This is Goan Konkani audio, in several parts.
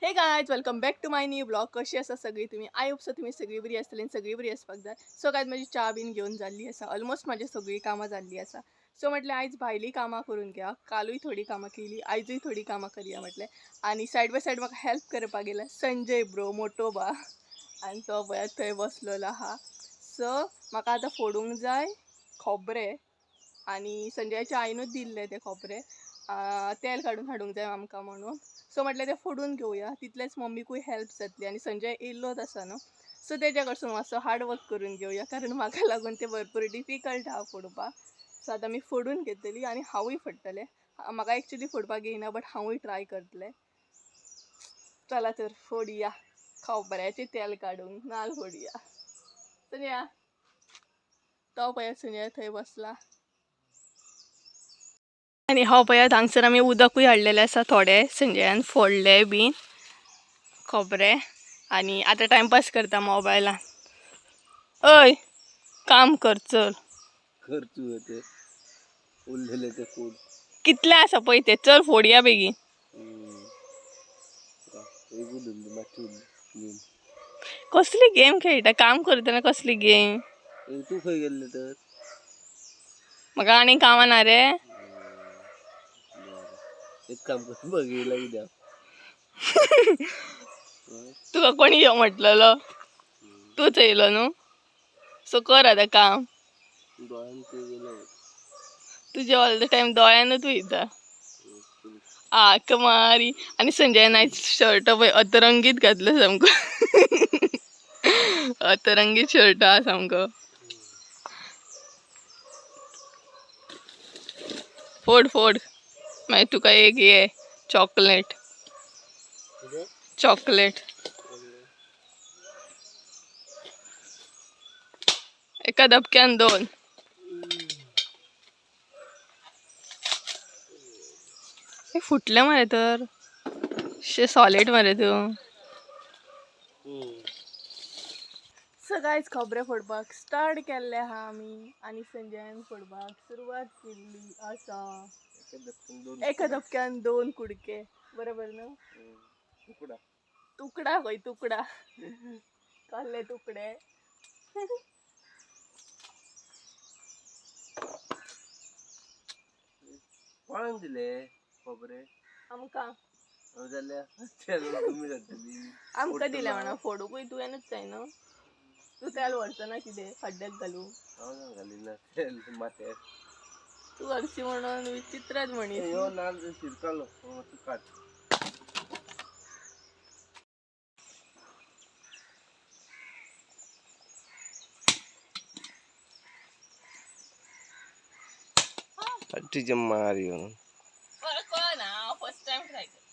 Hey guys, welcome back to my new blog. कशी आसा सगळी तुमी? I hope so तुमी सगळी बरी आसतली आनी सगळी बरी आसपाक जाय. सो गायज, म्हाजी च्या बीन घेवन जाल्ली आसा. ऑलमोस्ट म्हाजी सगळीं कामां जाल्लीं आसा. सो म्हटलें आयज भायलीं कामां करून घेया. कालूय थोडीं कामां केली, आयजूय थोडीं कामां करया म्हटलें. आनी सायड बाय सायड म्हाका हेल्प करपाक गेला संजय ब्रो, मोटो बा. आनी तो पळयात थंय बसलेलो आहा. सो म्हाका आतां फोडूंक जाय खोबरें आनी संजयाच्या आईनूच दिल्लें तें खोबरें. तेल काडून हाडूंक जाय आमकां म्हणून. सो म्हटलें तें फोडून घेवया, तितलेंच मम्मीकूय हेल्प जातली. आनी संजय येयल्लोच आसा न्हू, सो तेज्या कडसून मातसो हार्ड वर्क करून घेवया, कारण म्हाका लागून तें भरपूर डिफिकल्ट आहा फोडपाक. सो आतां आमी फोडून घेतली आनी हांवूय फोडटलें. म्हाका एक्चुली फोडपाक येयना, बट हांवूय ट्राय करतलें. चला तर फोडया खोबऱ्याचें तेल काडूंक नाल फोडया. संजया, तो पळय संजय थंय बसला. आनी हो पळयात हांगसर आमी उदकूय हाडलेलें आसा थोडें. संजयान फोडलें बीन खोबरें आनी आतां टायमपास करता मोबायलान. अय, काम कर चल. कर तू ते उरलेले ते फोड. कितलें आसा पळय तें, चल फोडया बेगीन. गेम. कसली गेम खेळटा? काम करतना कसली गेम? तू खंय गेल्ले तर? म्हाका आनी कामां ना रे. एक काम कर, बघितलं कित्याक. तुका कोणी यो म्हटलेलो? तूच येयलो न्हू, सो कर आतां काम. दोळ्यान ते गेलो. तुजे ऑल the time दोळ्यानूच वयता. आक मारी. आनी संजयान आयज शर्ट पळय अतरंगीत घातलं सामको. अतरंगीत शर्ट आहा सामको. फोड फोड, मागीर तुका एक ये चॉकलेट. चॉकलेट एका धपक्यान दोन. हे फुटले मरे तर, शे सॉलिड मरे तूं. सगळ्याच खोबरें फोडपाक स्टार्ट केल्लें आहा आमी आनी संजयान फोडपाक सुरवात केल्ली आसा. एका धपक्यान दोन कुडके, बरोबर न्हू? तुकडा. तुकडा खंय तुकडा, कसले तुकडे? कोणाक दिले खोबरे? आमकां. जाल्यार तुमी जातली. आमकां दिलें म्हणा. फोडूकूय तुवेंनूच जाय न्हू. तूं तेल व्हरचो कितें खड्ड्याक घालूं? हांव घालिना तेल माथ्यार. तूं हरशी म्हणून विचित्रच म्हणीस. यो नाल्ल शिरकालो, मातसो काट. हट्टीचे मार येवन. कळना, फर्स्ट टायम ट्राय कर.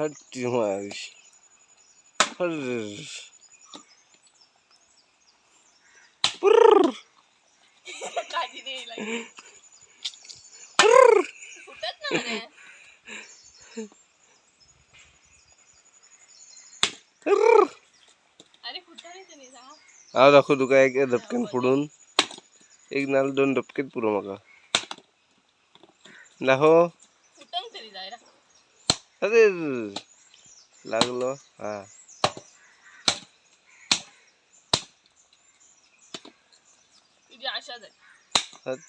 हट्टी मारीश. काजी नाही लागली. फुटत ना रे. अरे फुटत नाही सांग. हांव दाखव तुका, एक धपक्यान फोडून एक नाल्ल दोन धपकेत पुरो म्हाका. दाखव. फुटंक तरी जाय. अरे लागलो हा. तुझी आशा जाय. हट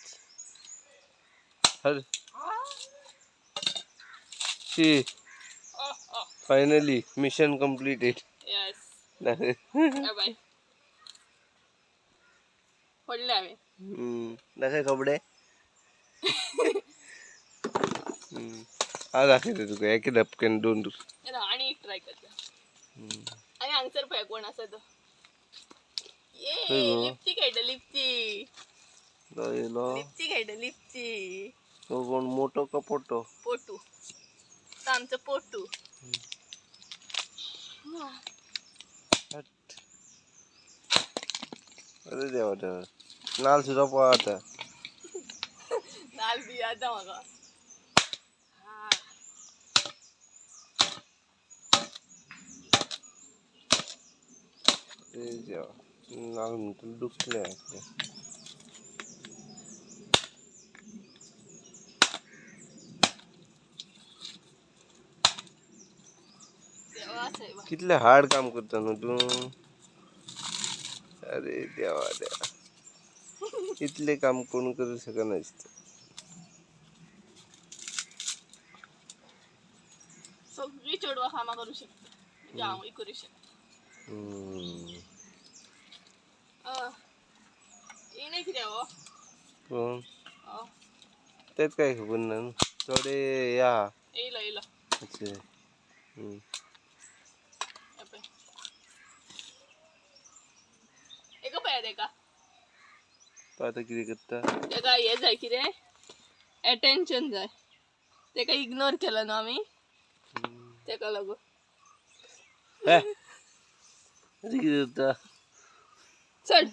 हट. शी, finally mission completed. Yes, bye. फोडले आम्ही. दाखय कपडे. हांव दाखयता तुका एके धपक्यान दोन. आनी एक ट्राय करता. आनी हांगसर पळय कोण आसा तो. ये. खंय गो? लिपची खेळटा, लिपची. येयलो. लिपची खेळटा, लिपची. तो कोण, मोठो का पोटो? पोटू तो, आमचं पोटू. हट. अरे देवा देवा, नाल सुद्धा पळता. नाल बी आता म्हाका. अरे देवा, नाल म्हणटा दुखले. साहेबा. कितले हार्ड काम करता न्हू तूं. अरे देवा देवा, इतले काम कोण करू शकना दिसता. सगळी चेडवां कामां करू शकता, म्हणजे हांवूय करू शकता. येणे कितें हो? कोण? हो. तेच काय खबर ना न्हू. थोडे या. येयलो येयलो. अच्छा. हे पळय, एका पळयात तेका. तो आतां कितें करता? तेका हें जाय, कितें एटेन्शन जाय. तेका इग्नोर केलो न्हू आमी, तेका लागून. हे, अशें कितें करता? चल,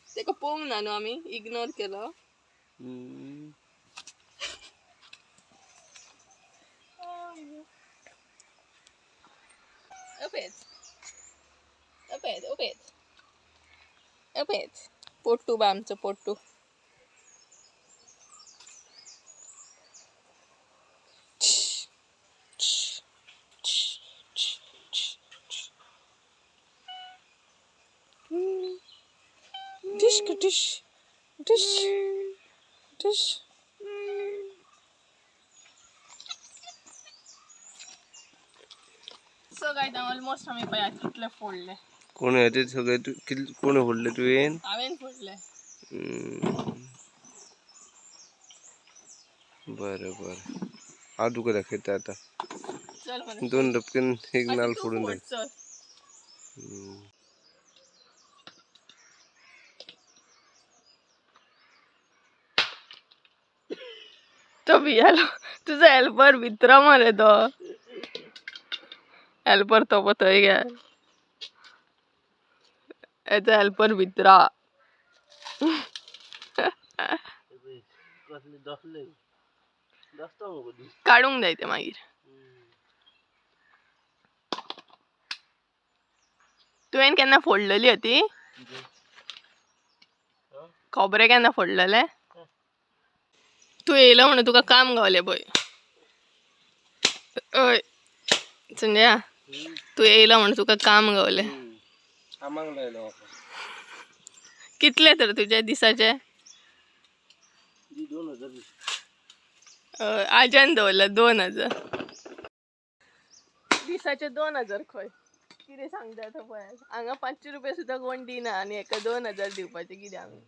तेका पळोवंक ना न्हू आमी, इग्नोर केलो. अपेच अपेच अपेच अपेच. पोट्टू बा आमचो पोट्टू. Dish dish dish dish. So guys, almost आमी पळयात कितले फोडले. कोण ते सगळे तू कितले कोण फोडले तुवें? हांवें फोडले. बरं बरं, हांव तुका दाखयता आतां. चल मरे. दोन धपकेन एक आतां नाल तूं फोडून फोड, जाय. चल. तो भियालो तुजो हेल्पर भितर मरे, तो हेल्पर तो पळय थंय गेलो. हेजो हेल्पर भितर आहा. कसले दसले दसता मगो. काडूंक जाय ते मागीर. तुवें केन्ना फोडलेली ती खोबरें? केन्ना फोडलेलें तूं? येयलो म्हणून तुका काम गावलें पळय. हय संजया, तूं येयलो म्हणून तुका काम गावलें. कामाक लायलो म्हाका. कितले तर तुजे दिसाचे? 2000. हय, आज्यान दवरलं 2000 दिसाचे. 2000 खंय कितें सांगता आतां पळयात. हांगा 500 रुपया सुद्दां कोण दिना आनी हेका 2000 दिवपाचे कितें आमी?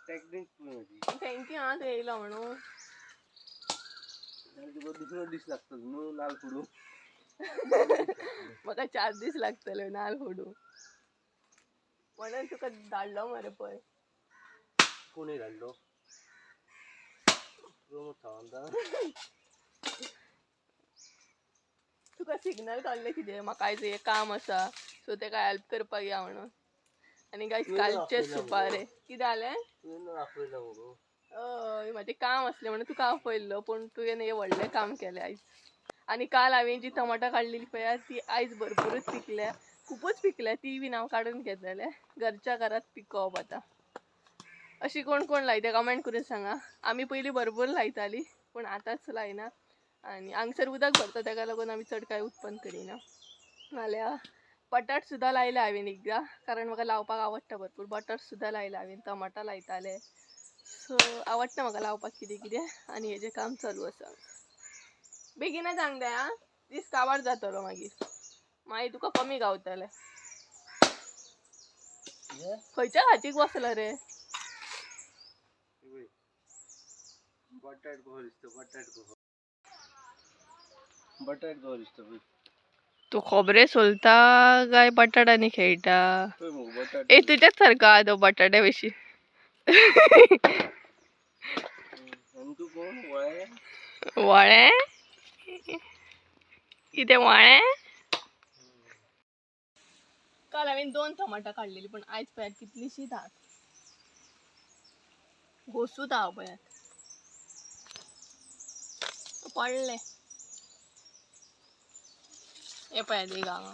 टॅक्नीक म्हजी. Thank you आं, तूं येयलो म्हणून. तुका दुसरो दीस लागतलो न्हू नाल फोडूंक. म्हाका 4 दीस लागतले नाल फोडूंक, म्हणून तुका धाडलो मरे पळय. कोणी धाडलो? तुका थांबता. तुका सिग्नल काडलें कितें, म्हाका आयज हें काम आसा, सो तेका हेल्प करपाक या म्हणून. आनी गायज, तुवें कालचे आपयला सुपारे मगो. कितें जालें? तुवें आपयला मगो. हय, म्हाजें काम आसलें म्हणून तुका आपयल्लो, पूण तुवें हें व्हडलें काम केलें आयज. आनी काल हांवें जी टमाटां काडलेली पळय, ती आयज भरपुरूच पिकल्या, खुबूच पिकल्या. ती बीन हांव काडून घेतलेलें. घरच्या घरात पिकोवप आतां. अशी कोण कोण लायता कमेंट करून सांगा. आमी पयलीं भरपूर लायताली, पूण आतांच लायना. आनी हांगसर उदक भरता, ताका लागून आमी चड कांय उत्पन्न करिना. नाल्यार बटाट सुद्दां लायले हांवें एकदां, कारण म्हाका लावपाक आवडटा भरपूर. बटाट सुद्दां लायले हांवें, टमाटां लायताले. सो आवडटा म्हाका लावपाक कितें कितें. आनी हेजें काम चालू आसा. बेगीनच सांग जाय आं, दीस काबार जातलो मागीर, मागीर तुका कमी गावतलें. खंयच्या खाचीक बसलो रे? बटाट कसो दिसता? बटाट कसो, बटाट कसो दिसता पळय. तूं खोबरें सोलता काय बटाटांनी खेळटा? पळय मगो बटाट. ए, तुज्याच सारको आहा तो बटाट्या विशीं. आनी तूं कोण वळे? वळें कितें वळें? काल हांवें 2 टमाटां काडलेली, पूण आयज पळयात कितलींशींच आहात. घोसूत आहा पळयात, पडले. हे पळयात एक हांगा.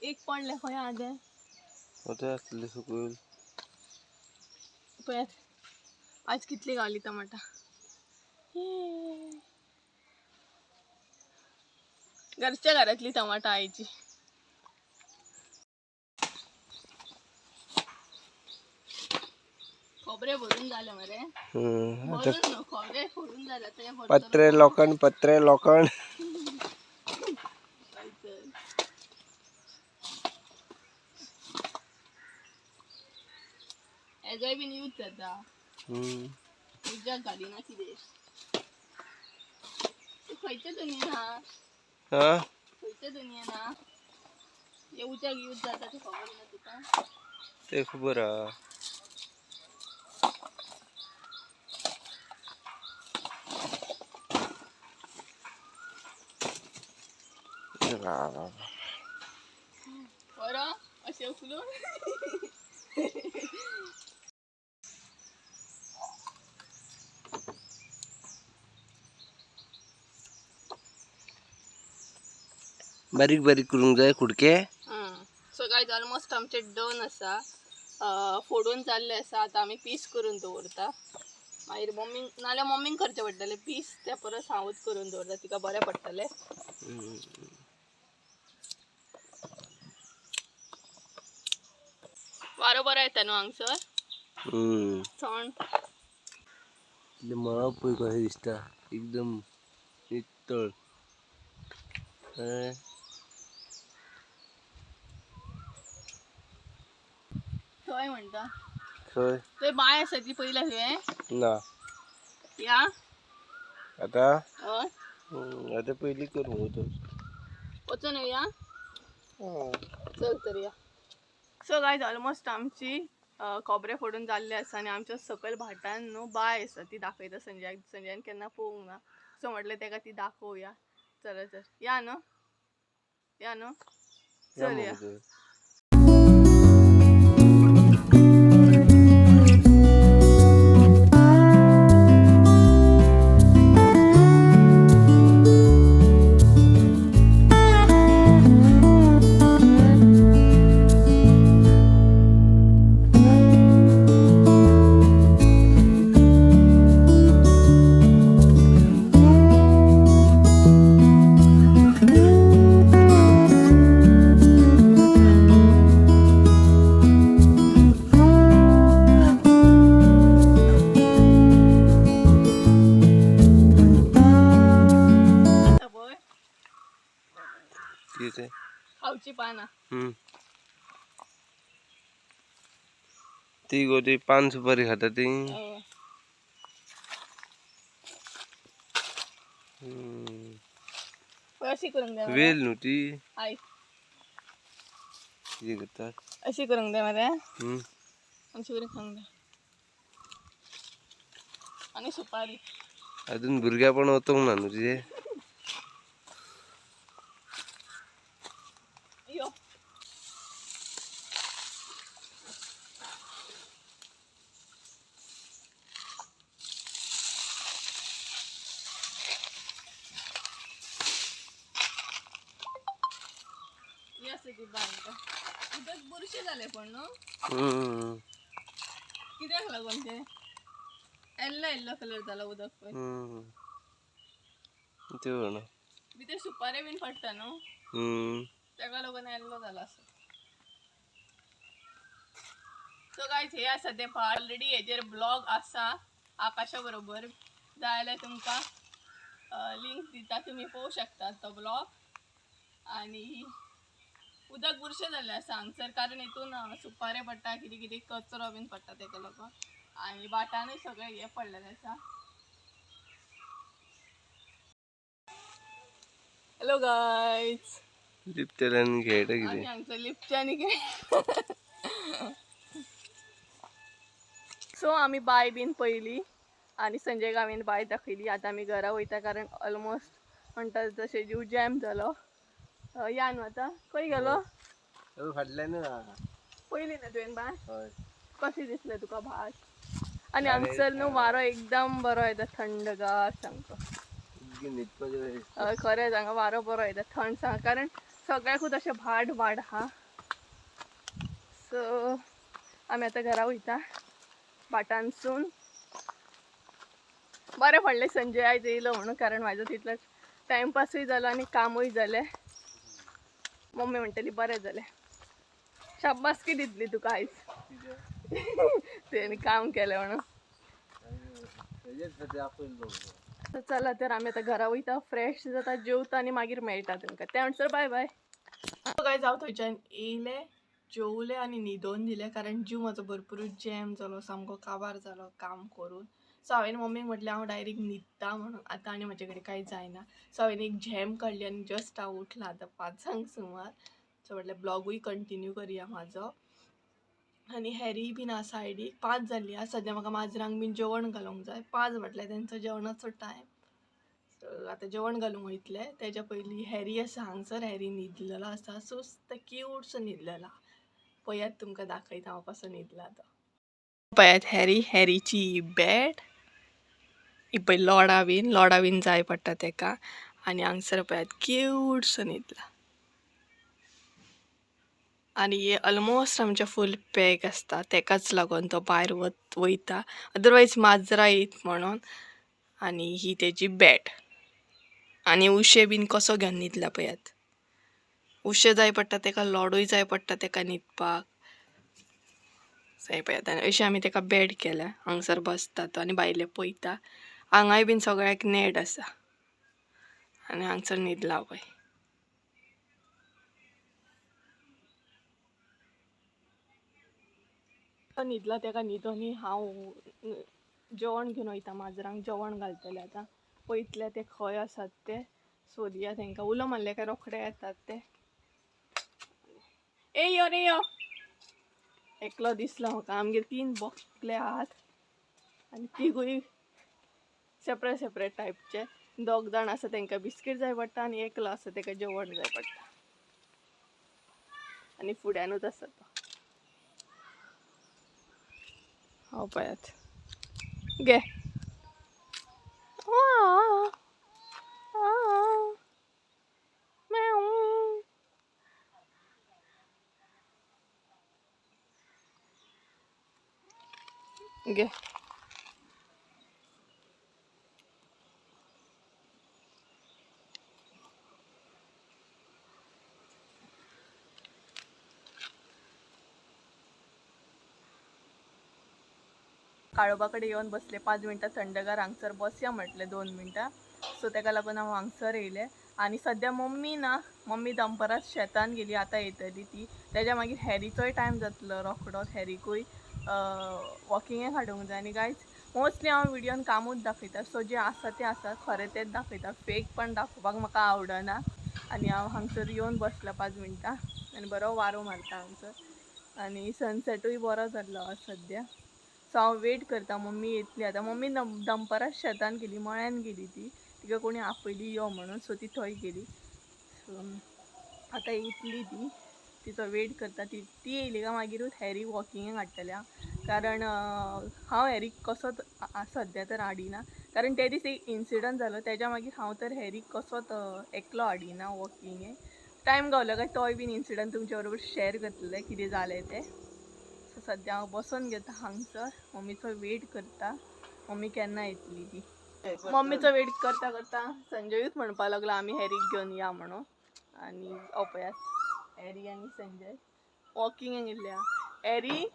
एक पडलें. खंय आहा तें? थंय आसलें सकयल. पळयात आज कितली गावली टमाटा. घरच्या घरातली टमाटा आईची. खोबरे भरून झाले मरे. आता भरून नो, खोबरे फोडून झाले आता हे भरतलो. पत्रे लोखंड, पत्रे लोखंड. जायचं. हेजोय बीन यूज जाता. उज्याक घालिना कितें ते. खंयच्या दुनियेन हा? हा. खंयच्या दुनियेन हा हे उज्याक यूज जाता ते खबर ना तुका? ते खबर हा. वा वा वा. बरं अशें उखलून. बारीक बारीक करूंक जाय कुडके. सो गायज, ऑलमोस्ट आमचे डन आसा. फोडून जाल्ले आसा. आतां आमी पीस करून दवरता. मागीर मम्मीक नाल्यार मम्मीक करचें पडटलें पीस. त्या परस हांवूच करून दवरता, तिका बरें पडटलें. वारो बरो येता न्हू हांगसर? थंड. मळब पळय कशें दिसता, एकदम नितळ. हय. थंय म्हणटा. खंय? थंय बांय आसा ती पयल्या तुवें? ना. या. आता. हय. आता पयलीं कर मुगो तूं. वचून येवया. चल तर या. सो गायज, ऑलमोस्ट आमची खोबरे फोडून जाल्ले आसा आनी आमच्या सकयल भाटान न्हू बांय आसा, ती दाखयता संजयाक. संजयान केन्ना पळोवंक ना, सो म्हटलें तेका ती दाखोवया. चल तर या न्हू, या न्हू. या चल या. मुगो तूं. आता पळय. कितें? खावची पानां. ती गो ती पान सुपारी खाता ती. हय. पळय, अशी करूंक जाय मरे. वेल न्हू ती. आयक. कितें करता? अशी करूंक जाय मरे. अशी करून खावंक जाय आनी सुपारी. अजून भुरग्यापण वचोंक ना न्हू तुजें. यो. ही आसा ती बांय. उदक बुरशें जालें पण न्हू. कित्याक लागून तें येल्लो येल्लो कलर जाला उदक पळय. ते ना. भितर सुपारे बीन पडटा न्हू, ताका लागून येल्लो जाला आसत. सो गायज, हे आसा तें भाट. ऑलरेडी हेजेर ब्लॉग आसा आकाशा बरोबर. जाय जाल्यार तुमकां लिंक दिता, तुमी पळोवंक शकता तो ब्लॉग. आनी उदक बुरशें जाल्लें आसा हांगसर, कारण हितून सुपारे पडटा, कितें कितें कचरो बीन पडटा तेका लागून. आनी भाटानूय सगळें हें पडलेलें आसा. Hello guys. लिपतेल्यान खेळटा. आमी कितें? हांगसर लिपच्यांनी. सो आमी बाय बीन पळयली आनी संजय गावीन बाय दाखयली. आतां आमी घरा वयता, कारण ऑलमोस्ट म्हणटा तशें जीव जॅम जालो. या न्हू आतां. खंय गेलो? फाटल्यान. पयली न्हू तुवें बाय? हय. कशें दिसलें तुका भाट? आनी हांगसर न्हू वारो एकदम बरो येता, थंडगार सामको. न्हिदपाचें. हय, खरेंच हांगा वारो बरो येता, थंड सांग, कारण सगळ्याकूच अशें भाट भाट आहा. सो आमी आतां घरा वयता. भाटांसून. बरें पडलें संजय आयज येयलो म्हणून, कारण म्हाजो तितलो टायमपासूय जालो आनी कामूय जालें. मम्मी म्हणटली बरें जालें, शाबासकी दितली तुका आयज तेणी काम केलें म्हणून. तर चला तर आमी आतां घरा वयता, फ्रेश जाता, जेवता आनी मागीर मेळटा तुमकां. त्या म्हणसर बाय बाय. काय जावं थंयच्यान येयलें, जेवलें आनी न्हिदोन दिलें, कारण जीव म्हाजो भरपूरूच जॅम जालो, सामको काबार जालो काम करून. सो हांवें मम्मीक म्हटलें हांव डायरेक्ट न्हिदता म्हणून, आतां आनी म्हजे कडेन कांय जायना. सो हांवें एक झॅम काडली आनी जस्ट हांव उठलां आतां 5 सुमार. सो म्हटलें ब्लॉगूय कंटिन्यू करया म्हाजो. आनी हॅरी बीन आसा सायडीक. 5 जाल्लीं आसा सद्या, म्हाका माजरांक बीन जेवण घालूंक जाय. 5 म्हटल्यार तेंचो जेवणाचो टायम. सो आतां जेवण घालूंक वयतलें. तेज्या पयलीं हॅरी आसा हांगसर, हॅरी न्हिदलेलो आसा, सुस्त क्यूटसो न्हिदलेलो. पळयात तुमकां दाखयता हांव कसो न्हिदला तो. पळयात हॅरी, हॅरीची बॅट ही पळय, लोडा बीन, लोडा बीन जाय पडटा तेका. आनी हांगसर पळयात क्यूटसो न्हिदला. आनी हे ऑलमोस्ट आमचें फूल पॅक आसता, तेकाच लागून तो भायर वयता, अदरवायज माजरां येत म्हणून. आनी ही तेजी बॅट. आनी उशें बीन कसो घेवन न्हिदला पळयात. उशें जाय पडटा तेका, लोडूय जाय पडटा तेका न्हिदपाक. सो पळयात, आनी अशें आमी तेका बॅड केल्या, हांगसर बसता तो आनी भायलें पळयता. हांगाय बीन सगळ्याक नेट आसा आनी हांगसर न्हिदला पळय. तो न्हिदला, तेका न्हिदोनी हांव जेवण घेवन वयता, माजरांक जेवण घालतलें. आतां पळयतलें ते खंय आसात ते, सोदया तेंकां. उलो मारले काय रोखडे येतात ते. ए यो रे यो, एकलो दिसलो म्हाका. आमगेर 3 बोकले आहात आनी तिगूय सेपरेट सेपरेट टायपचे. 2 जाण आसा तेंकां बिस्कीट जाय पडटा आनी एकलो आसा तेका जेवण जाय पडटा. आनी फुड्यानूच आसा तो. हांव पळयात घे. घे. काळोबा कडेन येवन बसले 5 मिनटां थंडगार हांगसर बसया म्हटलें 2 मिनटां. सो तेका लागून हांव हांगसर येयलें. आनी सद्या मम्मी ना, मम्मी दनपरांच शेतान गेली, आतां येतली ती. तेज्या मागीर हॅरीचोय टायम जातलो रोखडोच, हॅरीकूय वॉकिंगेक हाडूंक जाय. आनी गायज मोस्टली हांव व्हिडियोन कामूच दाखयता, सो जें आसा तें आसा, खरें तेंच दाखयता, फेक पण दाखोवपाक म्हाका आवडना. आनी हांव हांगसर येवन बसलां 5 मिनटां आनी बरो वारो मारता हांगसर आनी सनसेटूय बरो जाल्लो आसा सद्या. सो हांव वेट करता मम्मी येतली आतां. मम्मी दनपरांच शेतान गेली, मळ्यान गेली ती, तिका कोणी आपयली यो म्हणून, सो ती थंय गेली. सो आतां येतली ती, तिचो वेट करता. ती ती येयली काय मागीरूच हॅरी वॉकिंगेक हाडटलें हांव, कारण हांव हॅरीक कसोच सद्या तर हाडिना, कारण ते दीस एक इन्सिडंट जालो, तेज्या मागीर हांव तर हॅरीक कसोच एकलो हाडिना वॉकिंगेक. टायम गावलो काय तोय बीन इन्सिडंट तुमच्या बरोबर शेअर करतलें कितें जालें तें. सो सद्या हांव बसोन घेता हांगसर, मम्मीचो वेट करता, मम्मी केन्ना येतली ती. मम्मीचो वेट करता करता संजयूच म्हणपाक लागलो आमी हॅरीक घेवन या म्हणून. आनी हो पळयात हॅरी आनी संजय वॉकिंगेक येयल्ले. हॅरी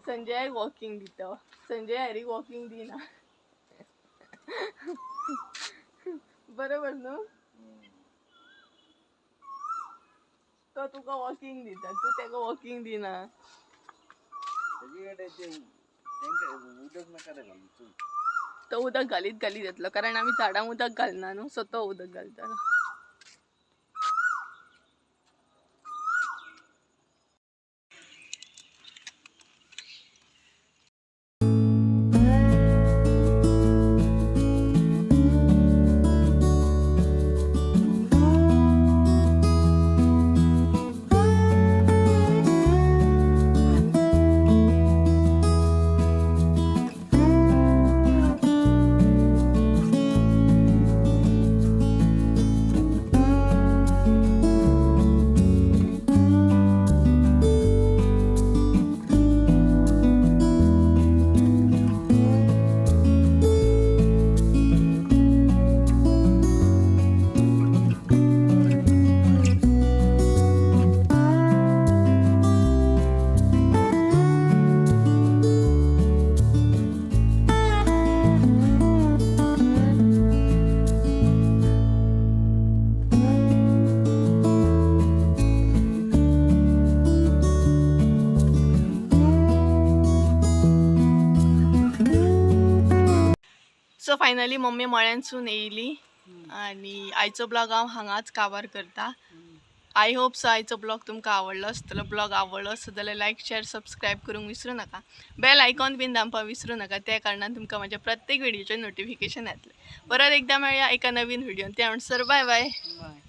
संजयाक वॉकिंग दिता, संजय हॅरीक वॉकिंग दिना. बरोबर न्हू? तो तुका वॉकिंग दिता, तूं तेका वॉकिंग दिना. तो उदक घालीत घालीत येतलो, कारण आमी झाडांक उदक घालना न्हू, सो तो उदक घालतलो. सो फायनली मम्मी मळ्यांसून येयली आनी आयचो ब्लॉग हांव हांगाच काबार करता. I hope so आयचो ब्लॉग तुमकां आवडलो आसतलो. ब्लॉग आवडलो आसत जाल्यार लायक, शेअर, सबस्क्रायब करूंक विसरूं नाका. बेल आयकॉन बीन दामपाक विसरूं नाका. त्या कारणान तुमकां म्हाज्या प्रत्येक व्हिडियोचें नोटिफिकेशन येतलें. परत एकदां मेळया एका नवीन व्हिडियोन. त्या म्हणसर बाय बाय. बाय.